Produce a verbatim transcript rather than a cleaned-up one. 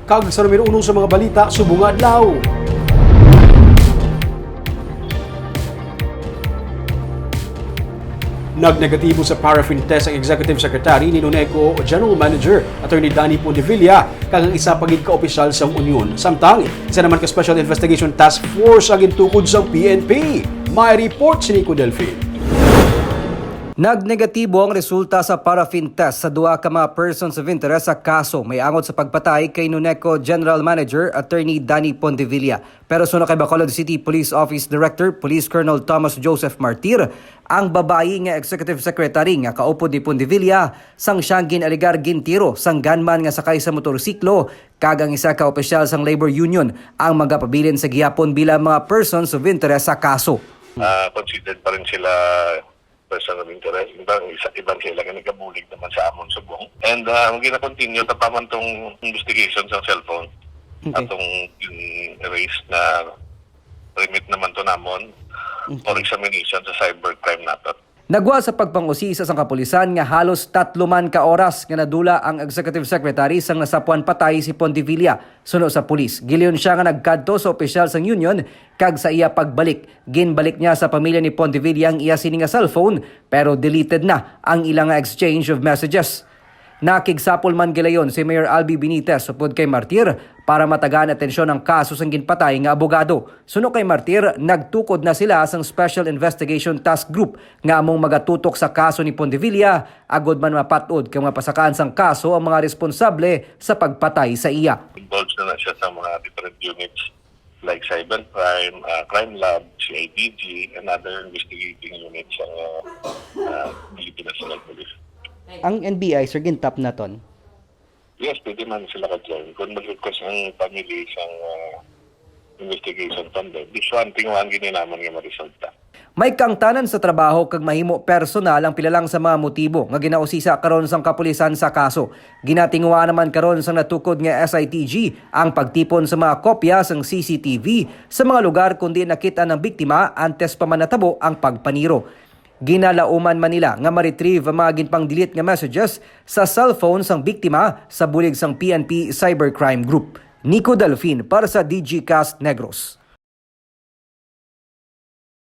Kag sa numero uno sa mga balita subong nga adlaw. Nagnegatibo sa paraffin test ang Executive Secretary ni Nuneco General Manager Attorney Danny Pondevilla kag ang isa pa gid ka opisyal sang Union. Samtang isa naman ka Special Investigation Task Force ang gintukod sang P N P. May report si Nico Delfin. Nagnegatibo ang resulta sa paraffin test sa duha ka mga persons of interest sa kaso may angot sa pagpatay kay Nuneco General Manager Attorney Danny Pondevilla. Pero suno kay Bacolod City Police Office Director Police Colonel Thomas Joseph Martir, ang babayi nga executive secretary nga kaupod ni Pondevilla sang siyang gin-alegar gintiro sang gunman nga sakay sa motorsiklo kag ang isa ka opisyal sang labor union ang magapabilin sa gihapon bilang mga persons of interest sa kaso. Ah, considered pa rin sila person of interest. Iba, isa, iban sila nga nagabulig naman sa amon subong. And, ah, ang gina-continue ta pa man tong investigation sa cellphone. Okay. Atong gin-erase na remit naman to namon Okay. for examination sa cybercrime nato. Nagwa sa pagpang-usisa sang kapulisan nga halos tatlo man ka oras nga nadula ang executive secretary sang nasapwan patay si Pondevilla. Suno sa pulis, gilayon siya nga nagkadto sa opisyal sang union kag sa iya pagbalik, ginbalik niya sa pamilya ni Pondevilla ang iya sini nga cellphone, pero deleted na ang ila nga exchange of messages. Nakigsapol man gilayon si Mayor Albi Benitez upod kay Martir para matagaan atensyon ang kaso sang ginpatay nga abogado. Suno kay Martir, nagtukod na sila sang Special Investigation Task Group nga among magatutok sa kaso ni Pondevilla agod man mapat-od kag mapasakaan sang kaso ang mga responsable sa pagpatay sa iya. Involved na na siya sa mga different units like cybercrime, ah, crime lab, C I D G, and other investigating units sa, ah, ah, Philippine National Police. Ang N B I, sir, gintap naton? Yes, pwede man sila ka-join. Kung mag-request ang family sa, ah, investigation fund, eh, this one, tinguhaan gid namon nga maresolta. May kaangtanan sa trabaho kag mahimo personal ang pila lang sa mga motibo nga ginausisa karon sang kapulisan sa kaso. Ginatinguhaan naman karon sang natukod nga S I T G ang pagtipon sa mga kopya sang C C T V sa mga lugar kon diin nakit-an ang biktima antes pa man natabo ang pagpaniro. Ginalauman man nila nga ma-retrieve ang mga ginpang-delete nga messages sa cellphone sang biktima sa bulig sang P N P Cybercrime Group. Nico Delfin para sa D G Cast Negros.